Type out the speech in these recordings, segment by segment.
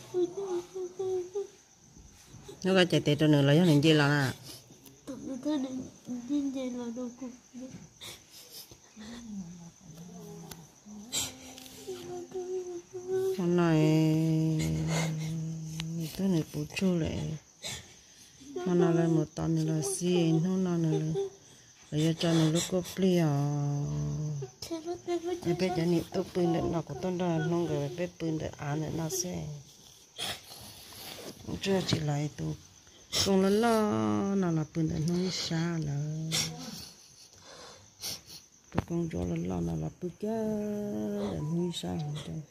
Hnub koj cais tes rau nws los yog nws nce los na? Hmo no nws twb nws puv tsuag lawm, hmo no lawv mus tos nws los xij, hnub no nws, lawv yuav tso nws lub kauj plig os. Es peb cov niam tub pw ntawm no, kuv tuaj nrog Hmoob nkawd peb pw ntawm av ntawm no xwb. Tsuas tsis los, tus kooj loj loj no los pw ntawm Hmoob ib sab lawm. Tus kooj ntsuab loj loj no los pw kiag ntawm Hmoob ib sab hauv rau.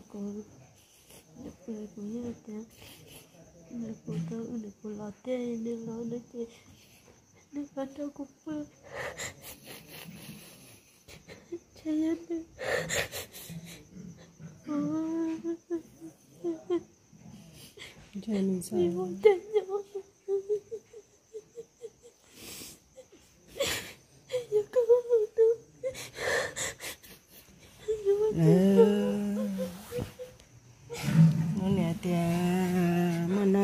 Kuv, kuv yeej tias nws kuv rau nws kuv los tiag, nws los no ces nws los rau kuv pw. Ntshe yog nws, ntshe nws xav, hnub niam tias hmo no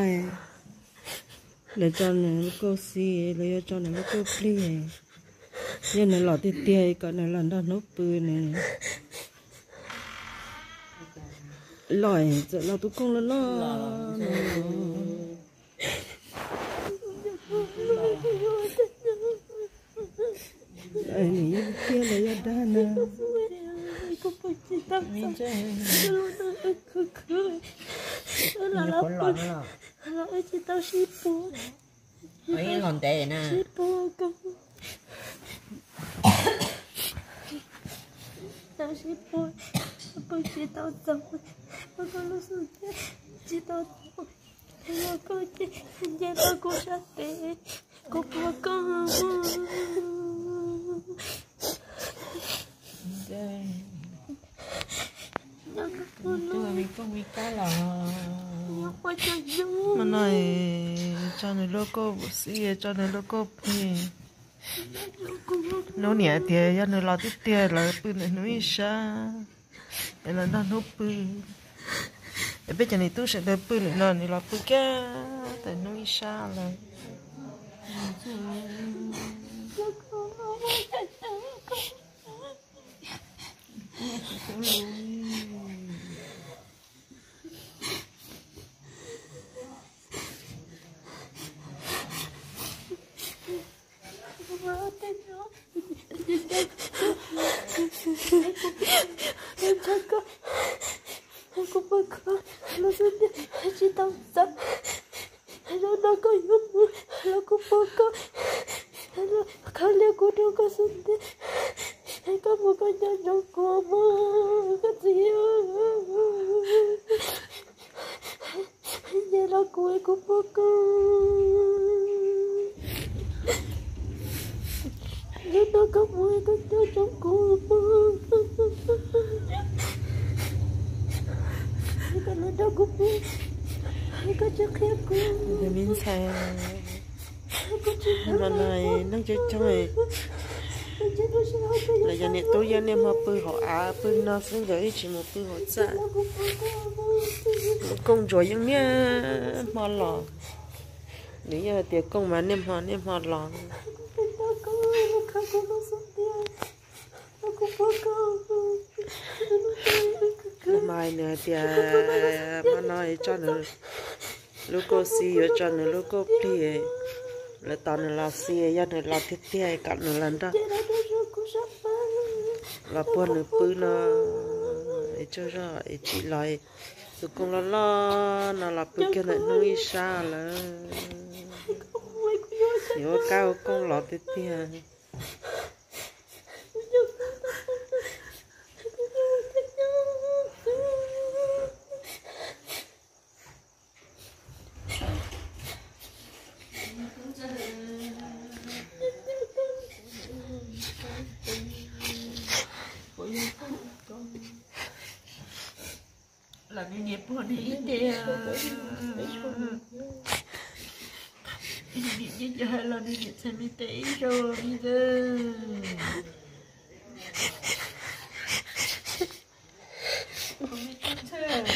lawv tso nws lub kauj xib, lawv yuav tso nws lub kauj plig, yog nws los tiag tiag kom nws los nrog Hnub pw nws los txawm los tus kooj loj loj no. Nws yeej tiag los yog dag na. Los ntev na. Tau sib pub, pub tsis tau txog, pub koj lub xub ntiag tsis tau txog, los koj ces nce rau kuv sab tes, kuv puag koj. Hmo no tso nws lub kauj xib, tso nws lub kauj plig. Hnub niam tias yog nws los tiag tiag lawv pw ntawm Hnub ib sab, es lawv nrog Hnub pw. Es peb cov niam tub sawv daws pw lawm no nws los pw kiag ntawm Hnub ib sab lawm. Kuv pw koj lub xub ntiag tsis tau txog, zaum no koj yuav mus los kuv pw koj, khaws lias kuv rau koj xub ntiag, koj mus koj nyob nrog kuv mog koj txiv. Nce los kuv, kuv pw koj. Zaum no koj mus koj nyob nrog kuv mog, koj los nrog kuv pw, koj tsis qhia kuv. Me ntxhais, hmo no neeg coob coob, los yog niam tub yeej niaj hmo pw hauv av pw no xwb, nkawd ib tsis mus pw hauv txaj. Lub kooj ntsuab yeej niaj hmo los, nws yeej hais tias kooj mas niaj hmo niaj hmo los. Mas nws hais tias hmo no tso nws lub kauj xib, yuav tso nws lub kauj plig, lawv tos nws los xij, yog nws los tiag tiag kom nws los nrog, los puag nws pw no. Es tsaug zog es tsis los, tus kooj loj loj no los pw kiag ntawm Hnub ib sab lawm. Yuav ua kab ua kooj los tiag tiag. Los nws niam puag nws ib ce, nws niam nyob nyob los nws niam txhais me tes ib zaug li ntawd. Kuv me tub ntxawg,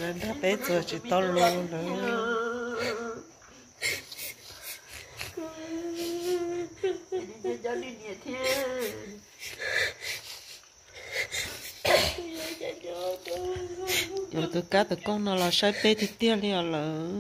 Lawv nrog peb txuas tsis tau lus lawm. Yuav tus kab tus kooj no los saib peb tiag tiag li os lawm.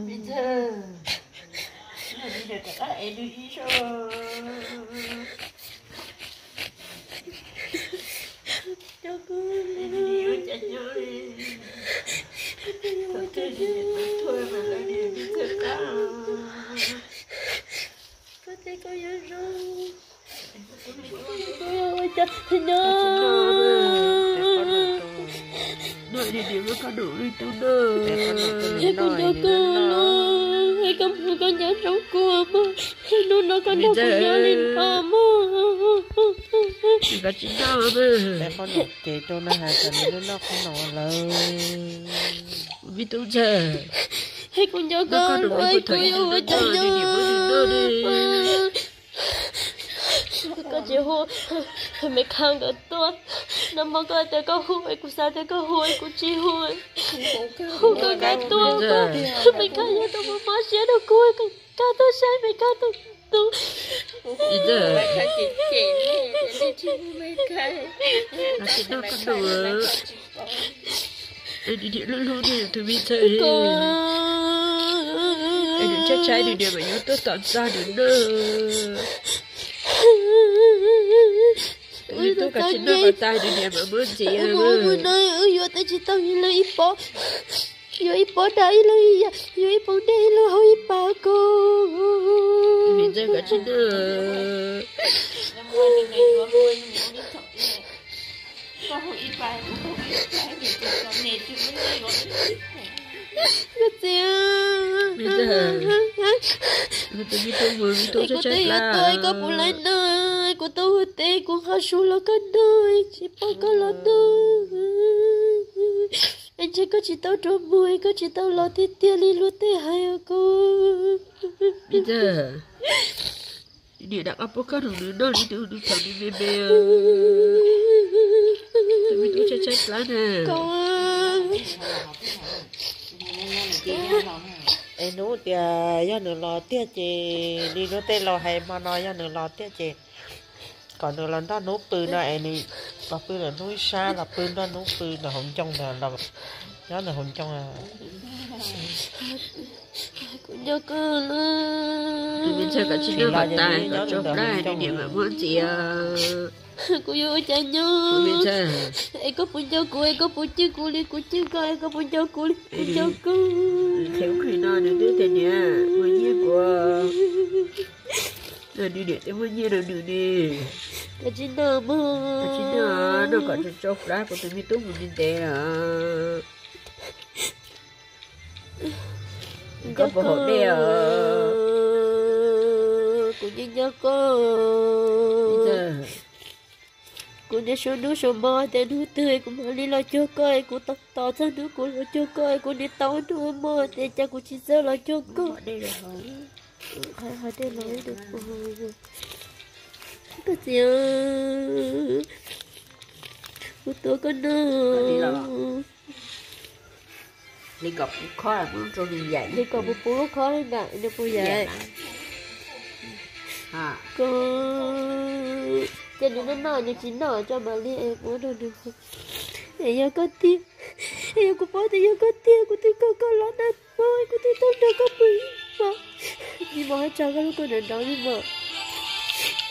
Koj nco koj, koj nco zoo kuv mog, hnub no koj nrog kuv nyob li no mog. Ces rau na hais tias nws noj qhov no lawm. Kuv nco koj, kuv yuav ua cas nyob. Koj tsis hu me khab nkawd tuaj, nag hmo koj tias koj hu es kuv xav tias koj hu es kuv tsis hu. Hu koj nkawd tuaj, me khab yuav tau mob siab rau kuv, koj tuaj saib me khab tus tus. Hlub hlub tus me ntxhais, nws tshaib tshaib nws niam mas yuav tuaj tom txog nws na. Tus me tub kav tsij noj kom tag nws niam mas muab ntxiv. Wb yuav twb tsis tau ib leeg ib pob, yuav ib pob dag ib leeg ib yam, yuav ib pob dej ib leeg haus ib pas ko. Koj txiv, kuv twb yuav tuag, koj puas laib noj? Kuv tau hu tes kuv nqa su los koj noj, tsis pom koj los noj. Es ntshe koj tsis tau rov mus, koj tsis tau los tiag tiag li luag tej hais os koj. Niam, rov qab pub koj nrog nws noj li tus nws thaum nws me me. Tus me tub tshaib tshaib plab na. Es hnub tias yog nws los tiag ces li luag tej laus hais hmo no yog nws los tiag ces kom nws los nrog hnub pw no es nws los pw lawm hnub ib sab los pw nrog hnub pw los hauv ncoo ntawd los nyob ntawm hauv ncoo. Kuv nco koj lawm. Tus me ntxhais kom tsis noj kom tas, kom tsau plab, nws niam mam muab ntxiv. Kuv yuav ua cas nyob? Es koj puas nco kuv, es koj puas cwj kuv li kuv cwj koj, es koj puas nco kuv li kuv nco koj? Qhia no nws twb tias niam muaj nyiaj kuv, nws niam twb muaj nyiaj rau nws ne. Koj tsis noj mog, koj tsis noj, noj kom tsau tsau plab, kuv tus me tub mus ntev ntev lawm. Koj puas haus dej os? Kuv nco nco koj. Kuv niaj suav hnub suav hmo tias hnub twg kuv mam li los cuag koj, kuv tos tos txog hnub kuv los cuag koj, kuv niaj tau hnub hmo tias cas kuv tsis txawj los cuag koj. Koj txiv, kuv tuav koj noj. Li kom puv khob, li kom puv puv lub khob li ntawd, nws puas yam? Koj, ces nws noj noj nws tsis noj tso mam li ua rau nws. Es yog koj tiag, es yog kuv paub tias yog koj tiag kuv twb kom koj los nag hmo, kuv twb tau nrog koj pw ib hmo. Me mos, hais tso koj lub kua nrov nrov me mos.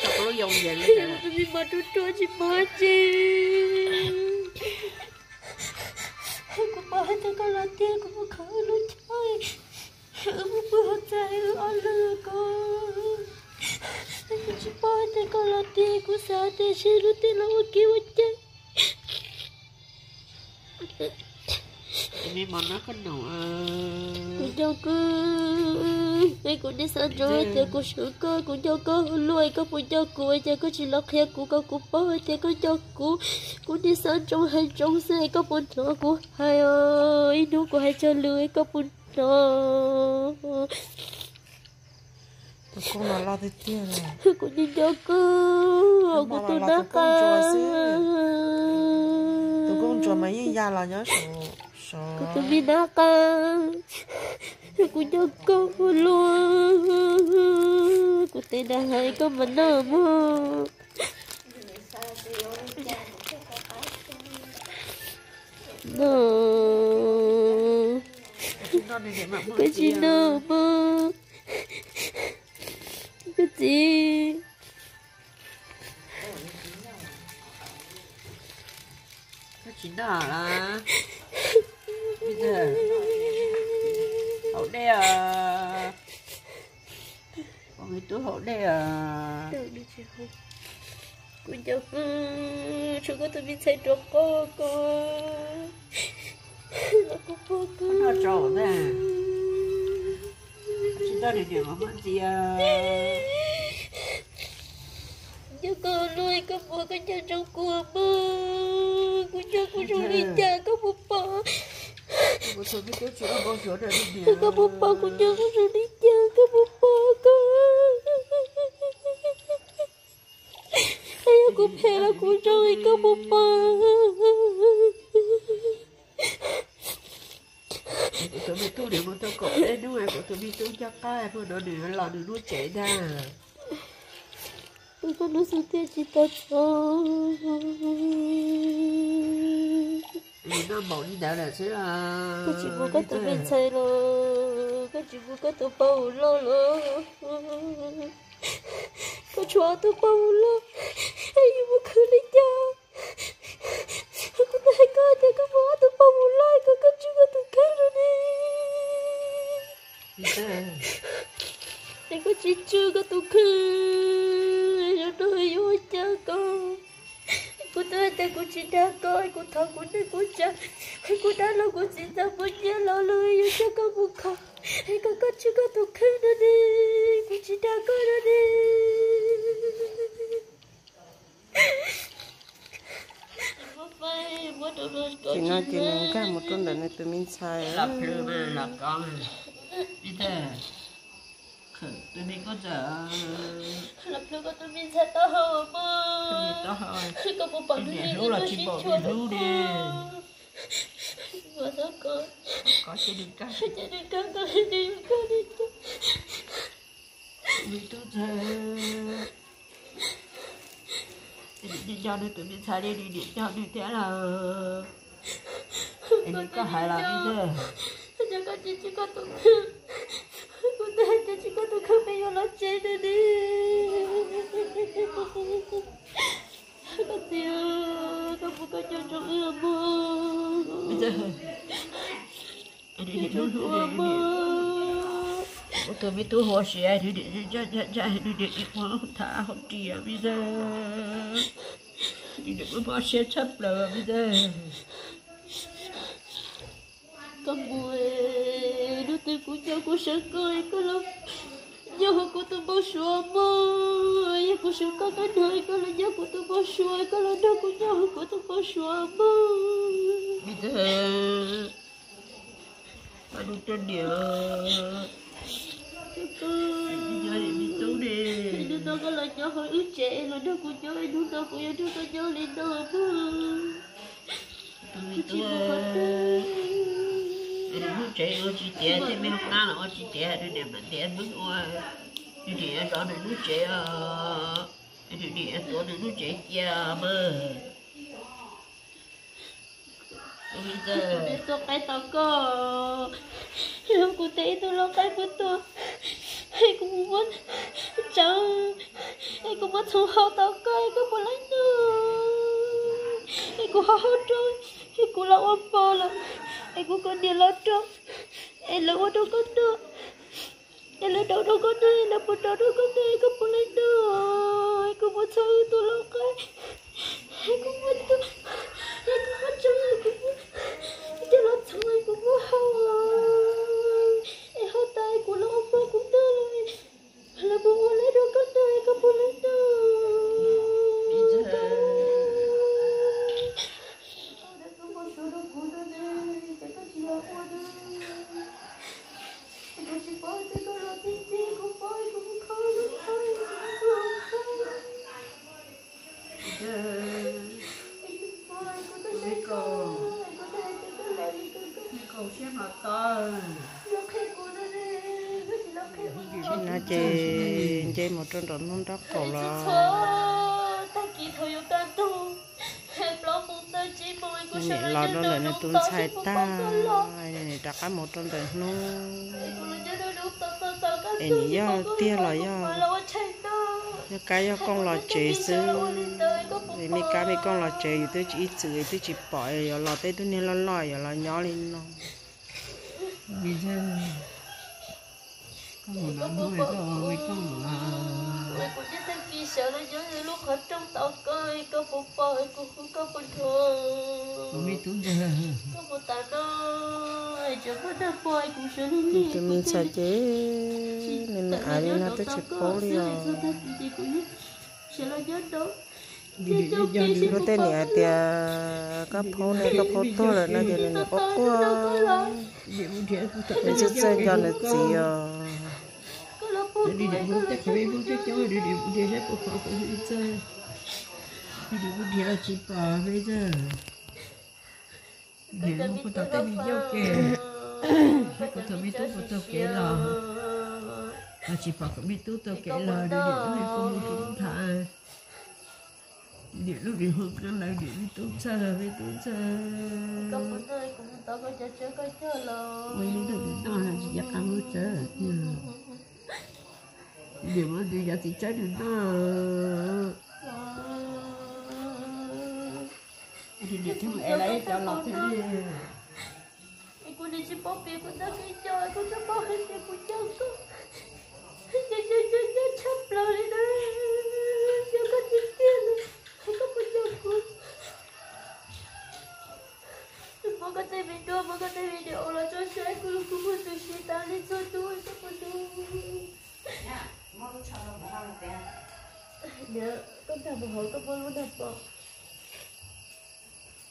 Tus me mos ruam ruam tsis mos tsis. Kuv paub hais tias koj los tiag kuv mus kho wb lub chaw, wb mus pw hauv txaj wb ob leeg ko. Kuv tsis paub hais tias koj los tiag, kuv xav tias seb lub teb los ua kev ua cai. Kuv nco koj. Es kuv nim xav ntsoov hais tias kuv sawv koj, kuv nco koj ua luaj, es koj puas nco kuv? Es cas koj tsis los qhia kuv kom kuv paub hais tias koj nco kuv? Kuv nim xav ntsoov hais ntsoov xwb, es koj puas hnov kuv hais os? Ib hnub kuv hais tsawg lus es koj puas hnov? Kuv nco nco koj, kuv tus nab qa, kuv tus me nab qa, kuv nco koj ua luaj. Kuv tes nrad hais koj mas noj mog. Noj, koj tsis noj mog. Koj txiv, koj tsis noj lawm. Haus dej os. Ua me tub haus dej os. Kuv nco koj, tshuav koj tus me ntxhais rov qab koj, los kuv pog koj. Noj tsaus ntag. Tsis noj nws niam mas muaj ntxias. Nco koj luaj, koj puas, koj nco ntsoov kuv mog? Kuv nco kuv zoo li cas koj puas pom? Koj puas pom kuv nco kuv zoo li cas koj puas pom koj? Yog kuv phem los kuv zoo es koj puas pom? Kuv tus me tub nws mus tau kaum peb hnub, kuv tus me tub coj qab puag no nws los nws lub tsev ntag. Koj lub xub tiag tsis tau txhaum. Nws noj npaum li ntawd lawm xwb. Koj tsis mus koj tus me ntxhais los, koj tsis mus koj tus pog loj los, koj tshuav ob tug pog loj, yus mus khwv li cas? Kuv twb hais koj tias koj muaj ob tug pog loj kom koj tswj koj tus kheej no ne. Es koj tsis tswj koj tus kheej, zaum no yuav ua cas koj? Kuv twb hais tias kuv tsis dag koj, kuv thov kuv neej kuv tsav, kuv dab laug kuv txiv ntxawm puas nyiam los luag yuav coj koj mus kho, es kom koj tswj koj tus kheej no ne. Kuv tsis dag koj no ne. Tsis no ces nws nkag mus rau ntawm nws tus me ntxhais. Los plhws mas los kov mas. Ib tag, tus me koj txawm los plhws koj tus me ntxhais taub hau mas. Koj puas pom niam hlub los tsis pom niam hlub li. Kov ces nws nkag, ces nws nkag koj, nws yuav kag li cas? Nws tus ntxhais, nws nco nws tus me ntxhais li nws niam nco nws thiab los? Es nws koj hais los me ntxhais. Koj tsis tswj koj tus kheej, kuv twb hais tias tswj koj tus kheej peb yuav los tsev no ne. Koj txiv, koj puas, koj nco ntsoov wb mog? Hlub hlub, kuv tus me tub huv si, nws niam ntshai ntshai, nws niam ib qho thab hauv ris me ntxhais, nws niam muaj mob siab tshaj plaws me ntxhais. Koj mus, hnub twg kuv nco kuv sawv koj, koj los nyob hauv kuv tus npau suav mog. Yog kuv sawv koj, koj nrog koj los nyob kuv tus npau suav, koj los nrog kuv nyob hauv kuv tus npau suav mog. Me ntxhais, pab nug rau niam, me tub ne. Hnub no koj los nyob hauv wb tsev, los nrog kuv nyob, hnub no kuv yuav nrog koj nyob li no mog. Tus me tub, nws lub tsev ua tsis tiav, tej me hoob nab los ua tsis tiav, nws niam mam ntiav hnub ua, nws niam zov nws lub tsev os, nws niam tuav nws lub tsev cia mas. Tus me tub qaib tos koj, kuv tes ib tug lau qaib puag tuaj, es kuv mus muab tsawv, es kuv muab txhoov hau tos koj, es koj puas laib noj? Es kuv ho hau rau, es kuv los ua pog lawm, es kuv kom niam los rau, es lawv ua rau koj noj, es lawv rau rau koj noj, es lawv puas rau rau koj noj, es koj puas laib noj? Es kuv muab txhoov tus lau qaib, es kuv muab tus, es kuv muab tsawv, es kuv muab, es coj los txhoov, es kuv muab hau, es hau tas es kuv los ua pog kuv noj. Tsis no ces nce mus rau nram hnub nraub qaum los. Nws los rau ntawm nws tus ntxhais tag, nws rov qab mus rau ntawm hnub. Es nws yog tiag los yog, yog kab yog kooj los tsev xwb. Es me kab me kooj los tsev yus twb tsis ib txwm twb tsis pom yuav los tej tug niag loj loj yuav los nyob li no. Tus me ntxhais ces nws me aiv li no twb tsis paub li os. Luag tej niam hais tias koj phaub ne, koj phaub tuag lawm no ces nws niam quaj quaj. Nws txawj txawj nco nws txiv os. Kuv thaum tej me nyuam ke, kuv thaum me tub kuv taug kev los, los tsis pom kuv me tub taug kev los, nws niam lub niag hu nthav, nws niam lub niag hu nqeeb lawv, nws niam me tub ntxawg, me tub ntxawg. Ua ib lub ntuj nws noj tsis nco qab lub tsawb tiag. Nws niam muab nws cov txiv tsawb nws noj. Nws niam thiaj mus ev lawv cov los thiaj li. Kuv niam tsis paub piav kuv tab kev cai, kuv tsuas paub hais tias kuv coj koj, coj coj coj coj tshaj plaws li na, coj koj tiag tiag na, koj puas coj kuv? Muab koj tej me duab, muab koj tej video los tso saib, kuv lub kua muag tu siav tas li txhua tus, koj puas tu? Koj nrog mus hauv, koj muab lub nrog pom.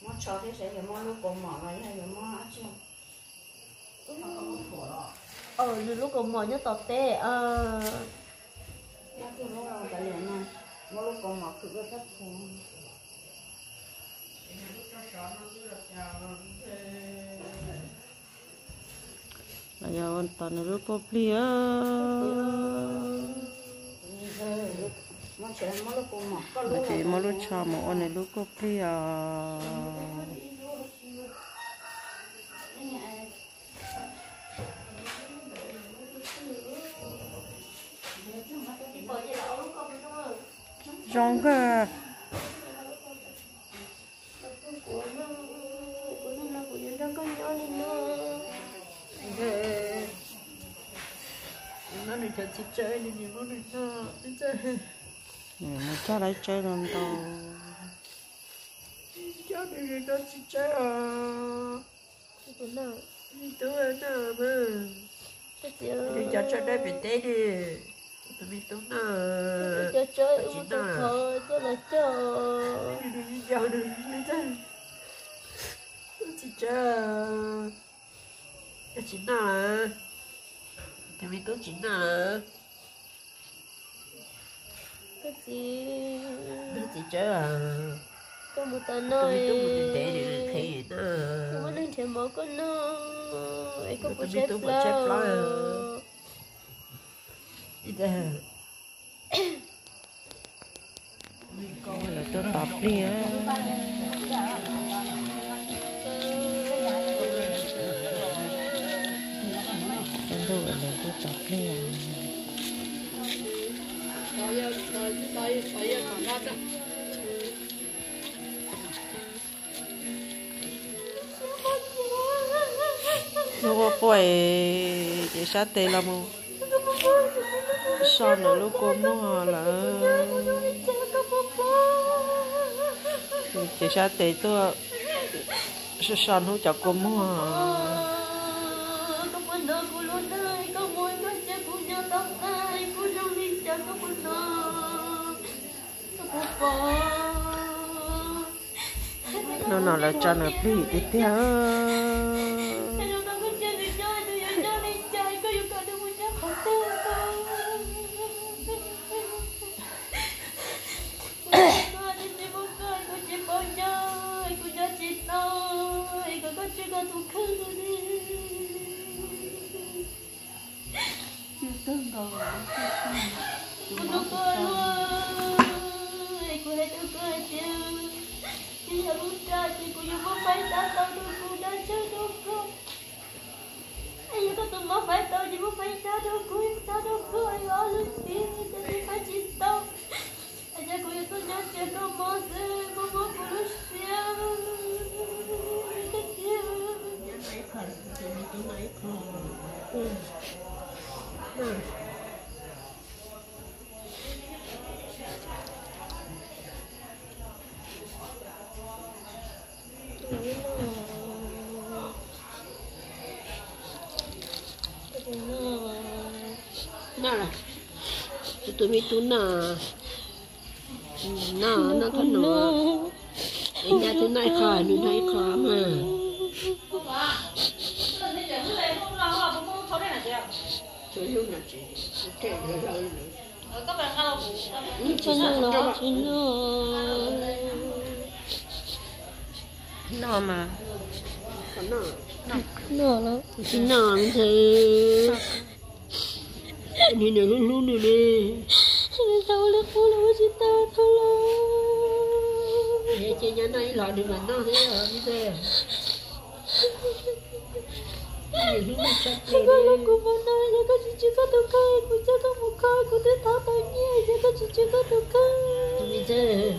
Muab tsho thiab saib yog muab lub kaus mom los yog yuav muab dab tsi. Nws lub kaus mom nyob tom teb. Muab lub kaus mom khwm rau sab phuv. Los yog ua tom nws lub kauj plig. Ces muab lub tsho mus ua nws lub kauj plig os. Zoo kawg. Nws cov txiv tsawb, nws muab nws noj. Nws mus coj lawv tsawb no ntau. Coj nws cov txiv tsawb os. Me tub noj mas. Nws cov tsawb dawb pem teb ne. Tus me tub noj. Cov tsawb tsis noj. Coj los coj. Nws nws nws txiv tsawb. Koj tsis noj lawm. Tus me tub tsis noj lawm. Koj txiv, koj txiv tsawb, koj mus tas no, tus me tub mus ntev ntev nws qhev noj. Muab neeg nrhiav mov koj noj, es koj puas tshaib plab? Lawv tuaj tos plig. Ntuj, lawv tuaj tos plig. Hnub quaj quaj ces sab tes los mus so nws lub kua muag lawm. Ces sab tes tuaj so so hnub cov kua muag. Hnub no lawv tso nws plig tiag tiag. Kuv tsis paub nyob, kuv tsis paub nyob, kuv nyob tsis tau, es kom koj tswj koj tus kheej rau li. Kuv hlub koj luaj, es kuv hais rau koj hais tias, tsis yog lub raj ces kuv yuav muab faib tab tau rau kuv dab tsawg rau koj. Es yog koj tus mob faib tau ces muab faib tab rau kuv, tab rau koj, yuav ob lub tib ces faib tsis tau. Es yog kuv yuav tuaj nyob tias koj mob xwb, koj mob kuv lub siab. Noj, tus me tub noj, noj, noj thab no. Es nyab twb noj ib qho, nws noj ib qho mas. Noj mas. Noj los tsis noj ntag. Nws niam hlub hlub nws li. Nws tau ua li qub los ua tsis tau thaum los. Ces nyob noj ib los nws mam noj thiab os. Koj los kuv mus no, yog koj tsis tswj koj tus kheej, kuv coj koj mus kho, kuv twb thov tau nyiaj, yog koj tsis tswj koj tus kheej.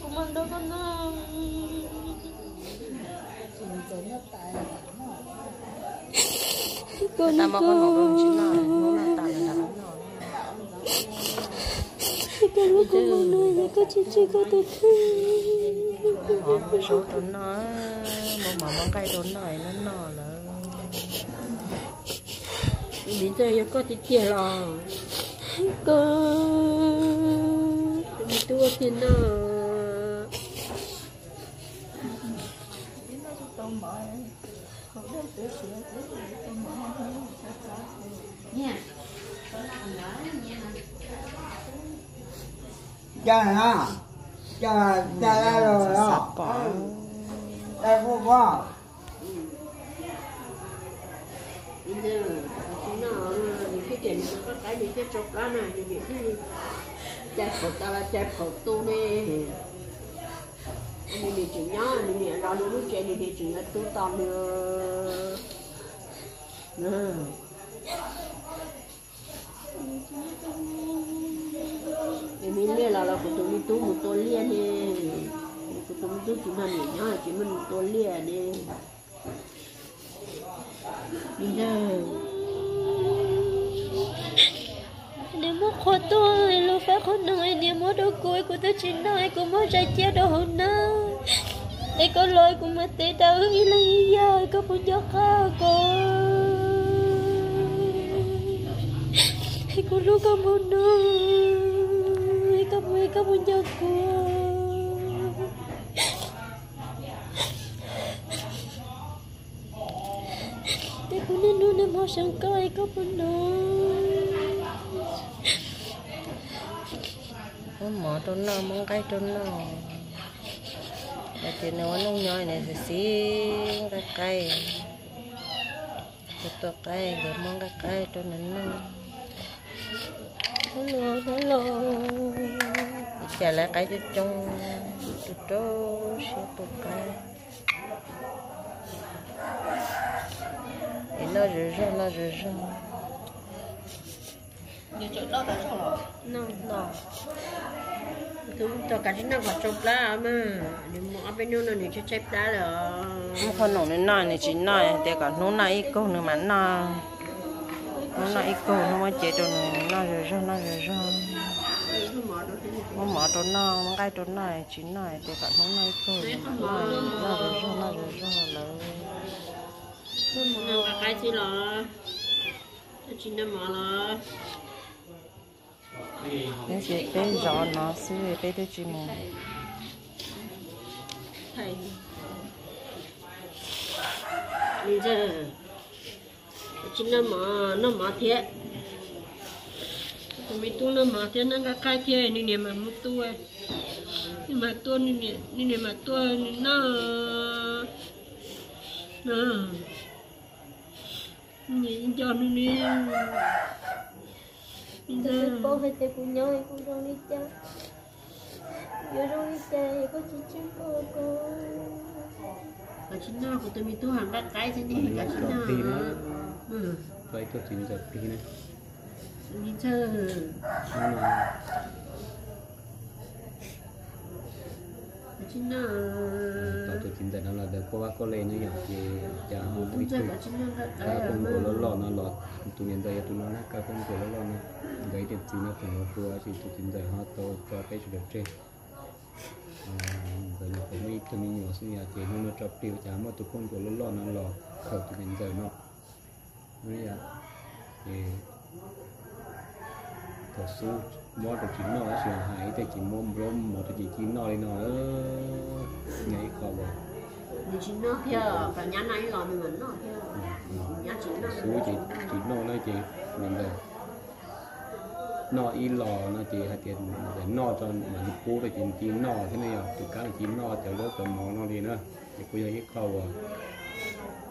Kuv mam nrog koj noj. Koj noj, koj hlub kuv mus no, yog koj tsis tswj koj tus kheej. Muab zaub rau noj, muab mov muab nqaij rau noj, noj noj lawm. Tus me ntxawg yog koj tiag tiag los? Koj, tus me tub ua tiag no. Cas na, cas, cas la los, cas pom, cas pom. Nws thiaj tias nws tus qab qaib nws thiaj tsau plab na, nws niam thiaj li cais phaum tas los cais phaum tu ne. Nws niam tseem nyob, nws niam los nws lub tsev, nws niam tseem yuav tu tos nws. Es me liaj los los kuv tus me tub mus tua liaj ne, kuv tus me tub tsis nrog niam nyob ces muab nws tua liaj ne. Niam muab qhua tuaj, lub fab qhov no niam muab rau kuv, kuv twb tsis noj, kuv muab zais cia rau hauv na. Es koj los kuv mam tev rau wb ib leeg ib yam, koj puas nco qab kuv? Kuv hlub koj mus no, koj puas, koj puas nco kuv? Ces kuv niaj hnub niaj hmo seev koj, koj puas nco? Muab mov rau noj, muab nqaij rau noj. Hais tias nws ua neej nyob nws xiv nqaij qaib, tua qaib nkawd muab nqaij qaib rau nws noj. Ua cas lawv qaib coob coob, rau rau siab tua qaib. Es noj zog zog, noj zog zog. Tus kav tsij noj kom tsau plab mas, nws mus ob peb hnub no nws tshaib tshaib plab lawm. Muab qhua num nws noj nws tsis noj, tias kom hnub noj ib kaug nws mam noj. Hnub noj ib kaug, hnub muab cev rau nws noj zog zog, noj zog zog. Muab mov rau noj, muab nqaij rau noj, tsis noj tias kom hnub noj ib kaug, noj zog zog, noj zog zog lawm. Noj qaib xwb los? Tsis noj mov los? Tab sis peb zov no xwb, peb twb tsis mus. Tsis noj mov, noj mov thiab. Tus me tub noj mov thiab noj nqaij qaib thiab, nws niam mam mus tua. Nws mam tua, nws niam mam tua nws noj. Nco nws ne. Kuv paub hais tias kuv nyob kuv zoo li cas, yuav zoo li cas koj tsis tswj koj ko. Koj tsis noj, kuv tus me tub hais nqaij qaib thiab ne, koj tsis noj. Koj ib tug txiv ntxawm plig na. Tus me ntxawg, koj tsis noj. Tau tus txiv ntxawm no los ntawd koj vaj koj le ne yom, ces cas tus ntxawg koj tsis noj nqaij qaib, koj nkaus loj loj no los, tus niam ntxawm yog tus no na, koj koj nkaus loj loj no, nkawd ib tug txiv no tseem los hluas, tab sis tus txiv ntxawm ho tau tso peb sawv daws tseg. Nkawd nyuam qhuav muaj ib tug me nyuam xwb yom, ces hnub no tso plig ua cas muaj tus phooj ywg loj loj no los khaws tus niam ntxawm no. Ces thaum xub mob rau tsis noj, tab sis hais ib teg ces muab nplob mov rau ces cia noj li no. Nyob ib qho uas nws tsis noj thiab, kom nyab noj ib los nws mam noj thiab. Thaum xub ces tsis noj na ces niam ntxawm noj ib los no ces hais tias noj tso mam li pub rau ces nws cia noj thiab ne yom, tus kab nws cia noj cov zaub cov mov no li na. Ces kuj yog ib qho uas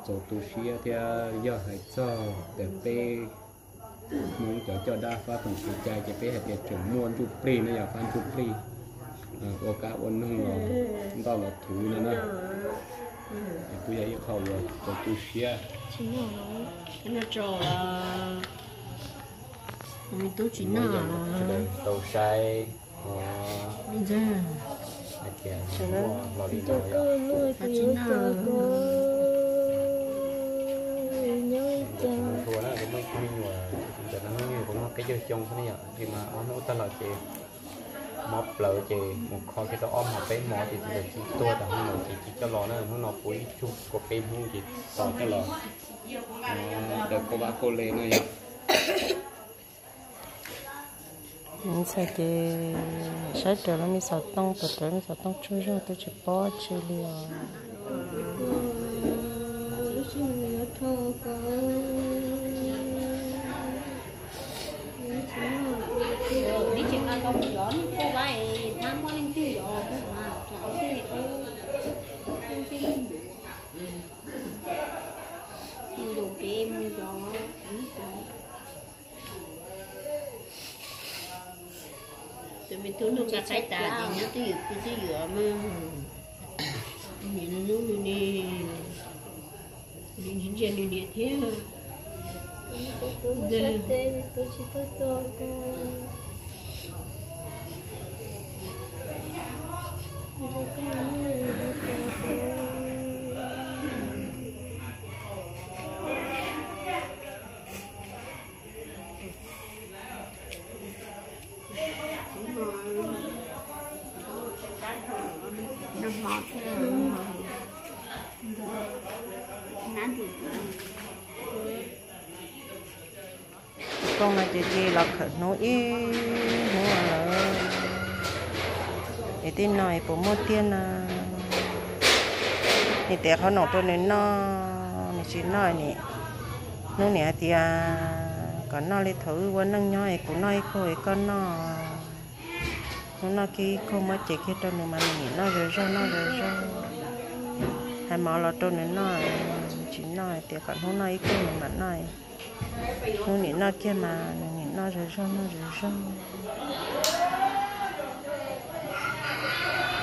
txaus tu siab thiab yog hais txog tias peb Hmoob cov coj dab fab khoom kev cai ces peb hais tias tseem muaj ntsuj plig no yom, fab ntsuj plig ua kab ua noog los ntoj los thuv no na. Ces kuj yog ib qho uas txaus tu siab. Tub tsis noj, sawv daws tau saib hais tias muaj los li no yom. Tsis noj, nyob li cas. Txhua na, kuv muaj ib tug me nyuam ntawm no hnub nyoog kuv noj peb caug xyoo xwb ne yom, tab sis mas ob hnub tag los ces mob plawv ces mus kho kiag tau ob hmos peb hmos ces txiv ntxawm cia tuag tas hnub no ces cia coj los na, hnub no puv ib tsug kaum peb hnub ces tos coj los daws kauj vab kauj le no yom. Ntxhais ces saib raws lub me xov tooj, tuav raws lub me xov tooj tsaug zog twb tsis paub tsi li os. Tus me tub no nqa qaib tas ces nyob twj ywm pw twj ywm mas, niam nws hlub nws ne, nws ntsia nws niam thiab. Tus koob no ces cia los khawm hnub ib hnub lawm. Es tej no es puas muaj tiag na? Nim tias qhob noom rau nws noj, nws tsis noj. Hnub nim hais tias kom noj li thaum wb ua neej nyob es kuv noj ib kaug es koj noj. Hnub noj kiag ib kaug muab cev kiag rau nws mas nws nim noj zog zog noj zog zog. Hais mov los rau nws noj, nws tsis noj, tias kom hnub noj ib kaug nws mam noj. Hnub nim noj kiag mas nws nim noj zog zog noj zog zog.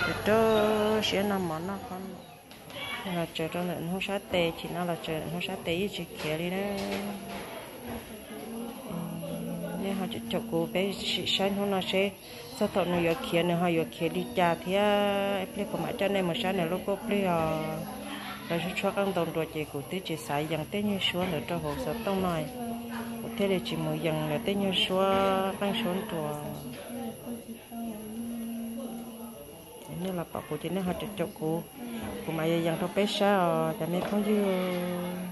Rau rau siab noj mov noj qhob noom. Los tsaws rau ntawm hnub sab tes, chim no los tsaws ntawm hnub sab tes yeej tsis khiav li na. Nej ho caum kuv peb sim saib hnub no seb txog thaum nws yuav khiav nws ho yuav khiav li cas thiab. Ib pliag kuv mam coj nej mus saib nws lub kauj plig os. Lawv suab tshuab qeej ntaus nruas ces kuv twb tsis xav yees tej nyuag suab ntawd rau hauv xov tooj no, kuv thiaj li tsis mus yees nws tej nyuag suab qeej suab nruas. Nej los pom kuv ces nej ho caum caum kuv, kuv mam yees yees rau peb saib os cov me phooj ywg.